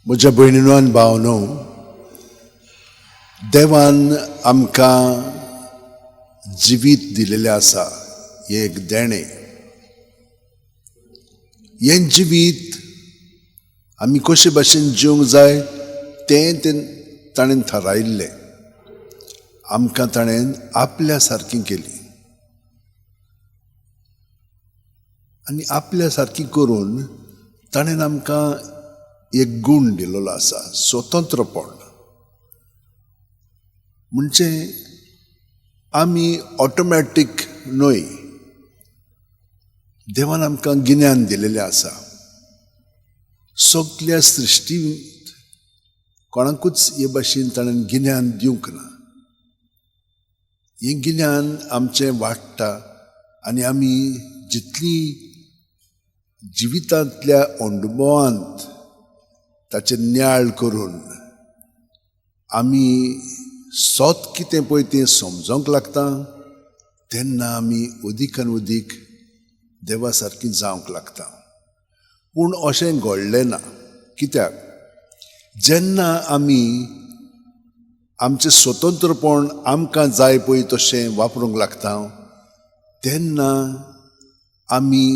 म्हज्या भयणीनो आनी भावनो, देवान आमकां जिवीत दिलेलें आसा, हें एक देणें. हें जिवीत आमी कशे भाशेन जिवंक जाय तें ताणें थारायिल्लें. आमकां ताणें आपल्या सारकी केली आनी आपल्या सारकी करून ताणें आमकां एक गूण दिलेलो आसा, स्वतंत्रपण. म्हणजे आमी ऑटोमॅटीक न्हय, देवान आमकां गिन्यान दिलेलें आसा. सगल्या सृश्टींत कोणाकूच हे भाशेन ताणें गिन्यान दिवंक ना. हें गिन्यान आमचें वाडटा आनी आमी जितली जिवितांतल्या अणभवांत ताचें नियाळ करून आमी सत कितें पळय तें समजोंक लागता, तेन्ना आमी अदीक आनी अदीक देवा सारकी जावंक लागता. पूण अशें घडलें ना. कित्याक? जेन्ना आमी आमचें स्वतंत्रपण आमकां जाय पळय तशें वापरूंक लागता, तेन्ना आमी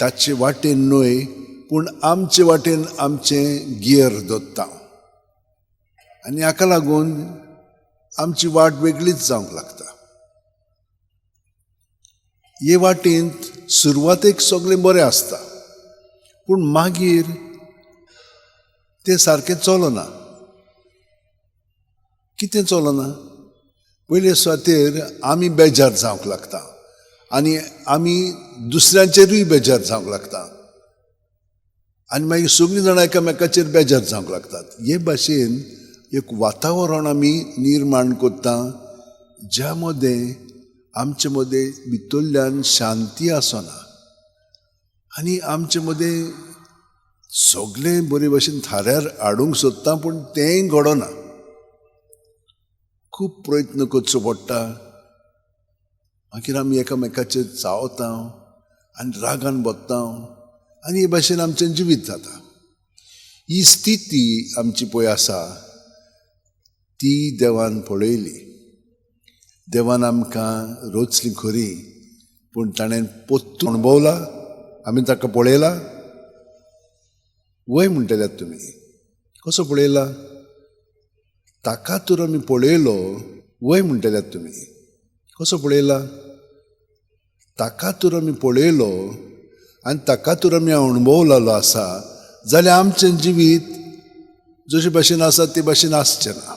ताचे वाटेन न्हय पूण आमचे वाटेन आमचें गियर दवरता आनी हाका लागून आमची वाट वेगळीच जावंक लागता. हे वाटेंत सुरवातेक सगळें बरें आसता, पूण मागीर तें सारकें चलना. कितें चलना? पयले सुवातेर आमी बेजार जावंक लागता आनी आमी दुसऱ्यांचेरूय बेजार जावंक लागता आनी मागीर सगळीं जाणां एकामेकाचेर बेजार जावंक लागतात. हे भाशेन एक वातावरण आमी निर्माण करता ज्या मदें आमचे मदें भितरल्यान शांती आसना आनी आमचे मदें सगळें बरे भाशेन थाऱ्यार हाडूंक सोदता, पूण तेंय घडना. खूब प्रयत्न करचो पडटा. मागीर आमी एकामेकाचेर चावता आनी रागान बत्ता आनी हे भाशेन आमचें जिवीत जाता. ही स्थिती आमची पळय आसा ती देवान पळयली. देवान आमकां रचली खरी, पूण ताणें पोत्तून अणभवला, आमी ताका पळयला. वय म्हणटल्यात तुमी, कसो पळयला? ताका तर आमी पळयलो. वय म्हणटल्यात तुमी, कसो पळयला? ताका तर आमी पळयलो आनी ताका तर आमी अणभवलेलो आसा जाल्यार आमचें जिवीत जशे भाशेन आसा ते भाशेन आसचें ना.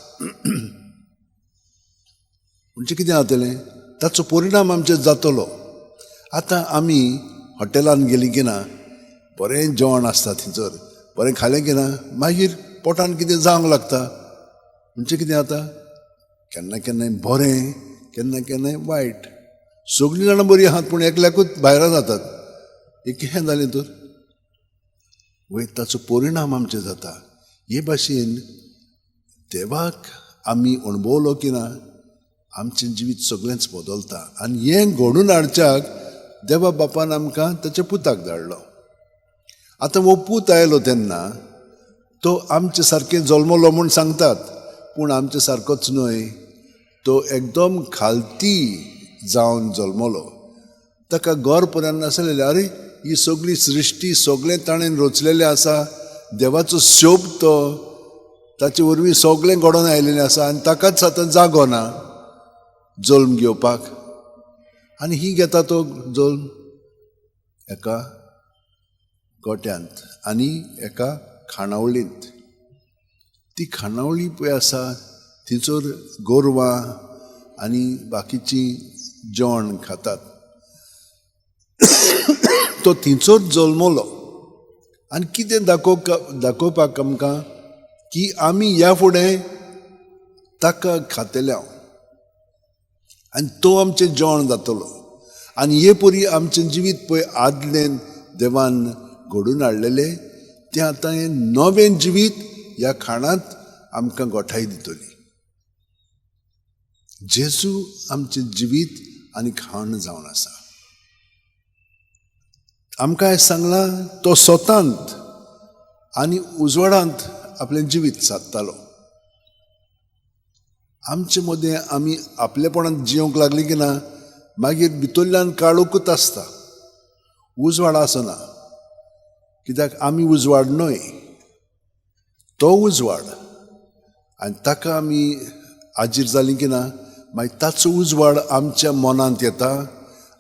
म्हणजे कितें जातलें? ताचो परिणाम आमचेर जातलो. आतां आमी हॉटेलान गेलीं की ना, बरें जेवण आसता थंयसर, बरें खालें की ना, मागीर पोटान कितें जावंक लागता. म्हणजे कितें जाता? केन्ना केन्नाय बरें, केन्ना केन्नाय वायट. सगळीं जाणां बरीं आहात पूण एकल्याकूच भायरां जातात. हें कितें जालें तर? वयर ताचो परिणाम आमचेर जाता. हे भाशेन देवाक आमी अणभवलो की ना, आमचें जिवीत सगळेंच बदलता. आनी हें घडून हाडच्याक देवा बापान आमकां ताच्या पुताक धाडलो. आतां हो पूत आयलो तेन्ना तो आमचे सारकें जल्मलो म्हूण सांगतात, पूण आमचे सारकोच न्हय. तो एकदम खालती जावन जल्मलो. ताका घर पर्यंत नासलेलें. अरे, ही सगळी सृश्टी सगळें ताणें रचलेलें आसा, देवाचो शोभ तो, ताचे वरवीं सगळें घडोवन आयिल्लें आसा आनी ताकाच आतां जागो ना जल्म घेवपाक. आनी ही घेता तो जल्म एका गोट्यांत आनी एका खाणावळींत. ती खाणावळी पळय आसा थंयसर गोरवां आनी बाकीचीं जेवण खातात. तो थंयसर जल्मलो आनी कितें दाखोवपाक आमकां की आमी ह्या फुडें ताका खातले आनी तो आमचें जेवण जातलो. आनी हे परी आमचें जिवीत पळय आदलें देवान घडून हाडलेलें तें आतां हें नवें जिवीत ह्या खाणांत आमकां गोठाय दितली. जेजू आमचें जिवीत आनी खाण जावन आसा. आमकां हें सांगलां, तो स्वतांत आनी उजवाडांत आपलें जिवीत सादतालो. आमचे मदें आमी आपलेपणान जिवंक लागली की ना मागीर भितरल्यान काळोखूच आसता, उजवाड आसना. कित्याक आमी उजवाड न्हय, तो उजवाड. आनी ताका आमी आजीर जाली की ना मागीर ताचो उजवाड आमच्या मनांत येता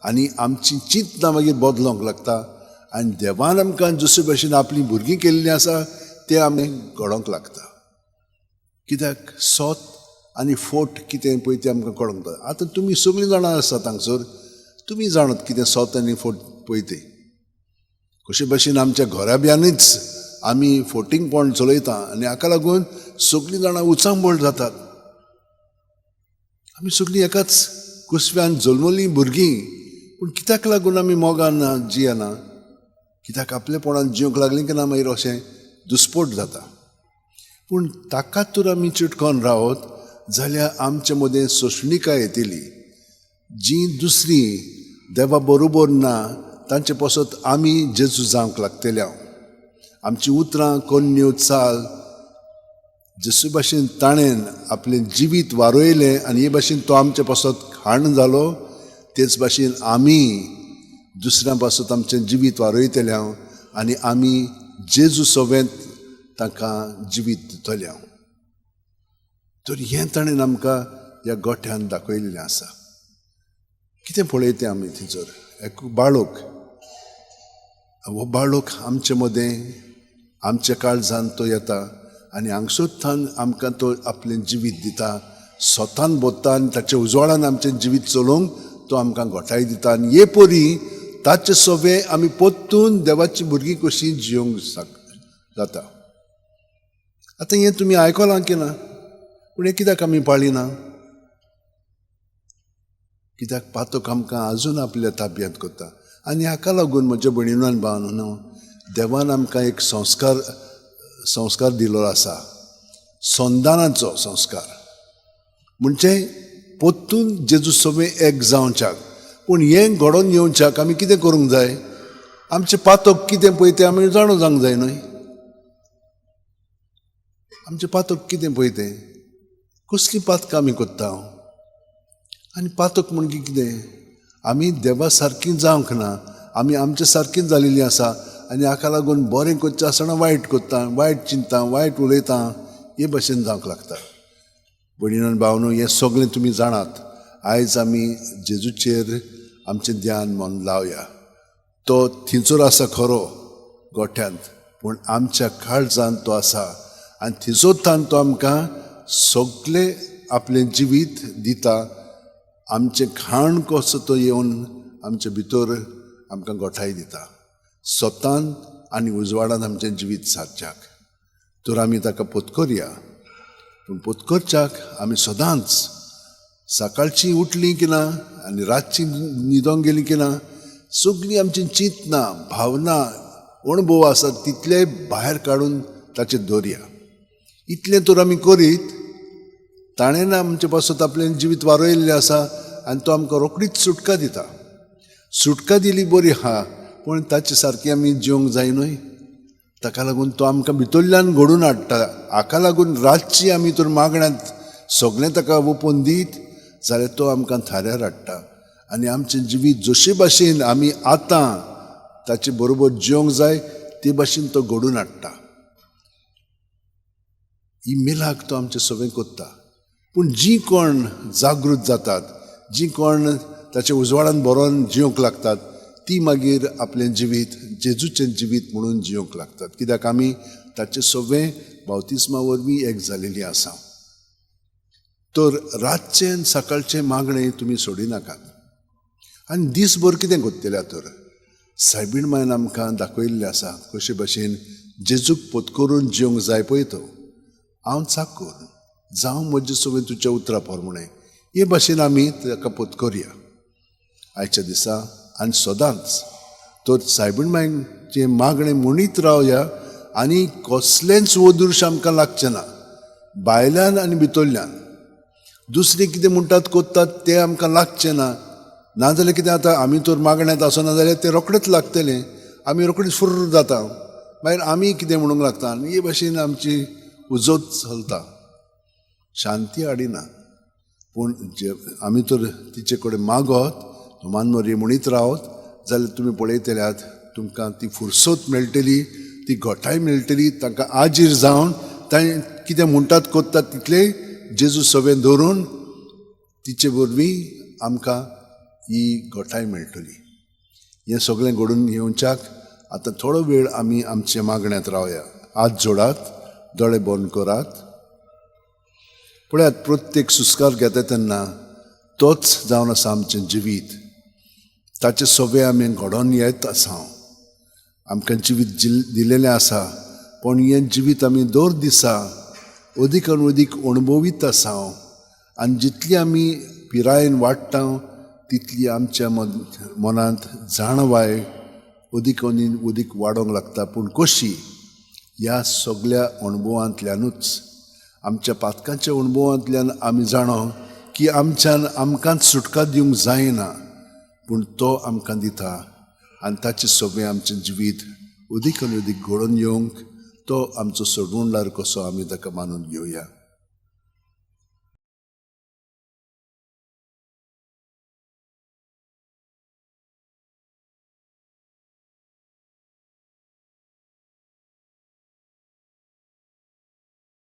आनी आमची चिंतना मागीर बदलोंक लागता आनी देवान आमकां जशे भशेन आपलीं भुरगीं केल्लीं आसा तें आमी घडोवंक लागता. कित्याक सोत आनी फोट कितें पळय तें आमकां कळोंक जाता. आतां तुमी सगळीं जाणां आसात हांगसर, तुमी जाणात कितें सोत आनी फोट पळय तें. कशे भशेन आमच्या घराब्यानूच आमी फोटिंगपण चलयता आनी हाका लागून सगळीं जाणां उचांबळ जातात. आमी सगळीं एकाच कुसव्यान जल्मलीं भुरगीं, पूण कित्याक लागून आमी मोगान जियेना? कित्याक आपलेपणान जिवंक लागलीं की ना मागीर अशें दुस्पोट जाता. पूण ताका तर आमी चिटकोन रावत जाल्यार आमचे मदें सोंसणिकाय येतली. जीं दुसरीं देवा बरोबर ना तांचे पासत आमी जेजू जावंक लागतले. आमचीं उतरां कोन्न्यो चाल जेजू भाशेन ताणें आपलें जिवीत वारयलें आनी हे भाशेन तो आमचे पासत खाण जालो, तेच भाशेन आमी दुसऱ्यां पासत आमचें जिवीत वारयतले आनी आमी जेजू सवेंत तांकां जिवीत दितले. तर हें ताणें आमकां ह्या गोठ्यान दाखयल्लें आसा. कितें पळयता आमी थंयसर? एक बाळक, हो बाळक आमचे मदें आमच्या काळजान तो येता आनी हांगसर आमकां तो आपलें जिवीत दिता, स्वतान बोत्ता आनी ताच्या उजवाडान आमचें जिवीत चलोवंक तो आमकां घोटाय दिता. आनी हे परी ताचे सवे आमी परतून देवाची भुरगीं कशीं जियोंक जाता. आतां हें तुमी आयकलां की ना, पूण हें कित्याक आमी पाळिना? कित्याक पातक आमकां आजून आपल्या ताब्यांत करता. आनी हाका लागून म्हज्या भयणीन आनी भावांनो, देवान आमकां एक संस्कार दिलो आसा, संदानाचो संस्कार. म्हणजे परतून जेजू सवे एक जावच्याक. पूण हें घडोवन येवच्याक आमी कितें करूंक जाय? आमचें पातक कितें पळय तें आमी जाणून जावंक जाय न्हय. आमचें पातक कितें पळय तें, कसलीं पातकां आमी करता आनी पातक म्हणजे कितें? आमी देवा सारकीं जावंक ना, आमी आमचे सारकीं जालेलीं आसा आनी हाका लागून बरें करचें आसतना वायट करता, वायट चिंता, वायट उलयता, हे भशेन जावंक लागता. भयणीन भावनो, हें सगळें तुमी जाणात. आयज आमी जेजूचेर आमचें ध्यान मन लावया. तो थंयसर आसा खरो गोठ्यांत, पूण आमच्या काळजांत तो आसा आनी थंयसर तो आमकां सगळें आपलें जिवीत दिता. आमचें खाण कसो तो येवन आमचे भितर आमकां गोठाय दिता, स्वतान आनी उजवाडान आमचें जिवीत सारच्याक. तर आमी ताका पोतकरया. पूण पोतकरच्याक आमी सदांच सकाळची उठली की ना आनी रातची न्हिदोंक गेली की ना सगळीं आमची चिंतना, भावना, अणभव आसात तितले भायर काडून ताचेर दवरया. इतलें तर आमी करीत ताणें आमचे पासत आपलें जिवीत वारयल्लें आसा आनी तो आमकां रोखडीच सुटका दिता. सुटका दिली बरी आहा, पूण ताचे सारकी आमी जिवंक जाय न्हय. ताका लागून तो आमकां भितरल्यान घडून हाडटा. हाका लागून रातची आमी तर मागण्यांत सगळें ताका ओपोवन दीत जाल्यार तो आमकां थाऱ्यार हाडटा आनी आमचें जिवीत जशे भाशेन आमी आतां ताचे बरोबर जिवंक जाय ते भाशेन तो घडून हाडटा. ही मिलाक तो आमचें सगळें करता. पूण जीं कोण जागृत जातात, जीं कोण ताच्या उजवाडान बरोवन जिवंक लागतात, ती मागीर आपलें जिवीत जेजूचें जिवीत म्हणून जिवंक लागतात. कित्याक आमी ताचें सगळें बावतिस्मा वरवीं एक जालेलीं आसा. तर रातचें आनी सकाळचें मागणें तुमी सोडिनाकात. आनी दीसभर कितें करतले? तर सायबीण मायन आमकां दाखयल्लें आसा कशे भाशेन जेजूक पोतकरून जिवंक जाय पळय तो. हांव चाकूर जावं म्हजे सगळें तुज्या उतरा प्रमाणें, हे भाशेन आमी ताका पोतकरया आयच्या दिसा आनी सदांच. तर सायबीण मायचें मागणें म्हणीत रावया आनी कसलेंच वदूर्श आमकां लागचें ना, भायल्यान आनी भितरल्यान. दुसरीं कितें म्हणटात करतात तें आमकां लागचें ना. नाजाल्यार कितें जाता, आमी तर मागण्यांत आसना जाल्यार तें रोखडेंच लागतलें, आमी रोखडीच फुर्र जाता, मागीर आमी कितें म्हणूंक लागता आनी हे भाशेन आमची उजोत चलता, शांती हाडिना. पूण जे आमी तर तिचे कडेन मागत मानमोरी म्हणीत रावत जाल्यार तुमी पळयतल्यात, तुमकां ती फुरसत मेळटली, ती घटाय मेळटली. तांकां आजीर जावन ताणें कितें म्हणटात करतात तितलें जेजू सवें धरून तिचे वरवीं आमकां ही घटाय मेळटली. हें सगळें घडून येवच्याक आतां थोडो वेळ आमी आमच्या मागण्यांत रावया. हात जोडात, दोळे बंद करात. पळयात, प्रत्येक सुस्कार घेता तेन्ना तोच जावन आसा आमचें जिवीत. ताचें सगळें आमी घडोवन येत आसा. आमकां जिवीत दिलेलें आसा, पूण हें जिवीत आमी दर दिसा अदीक आनी अदीक अणभवीत आसा. आनी जितली आमी पिरायेन वाडटा तितली आमच्या मनांत जाणवाय अदीक आनी अदीक वाडोवंक लागता. पूण कशी? ह्या सगल्या अणभवांतल्यानूच, आमच्या पातकांच्या अणभवांतल्यान आमी जाणो की आमच्यान आमकांच सुटका दिवंक जायना, पूण तो आमकां दिता. आनी ताचें सगळें आमचें जिवीत अदीक आनी अदीक घडोवन येवंक तो आमचो सोडवणदार कसो आमी ताका मानून घेवया.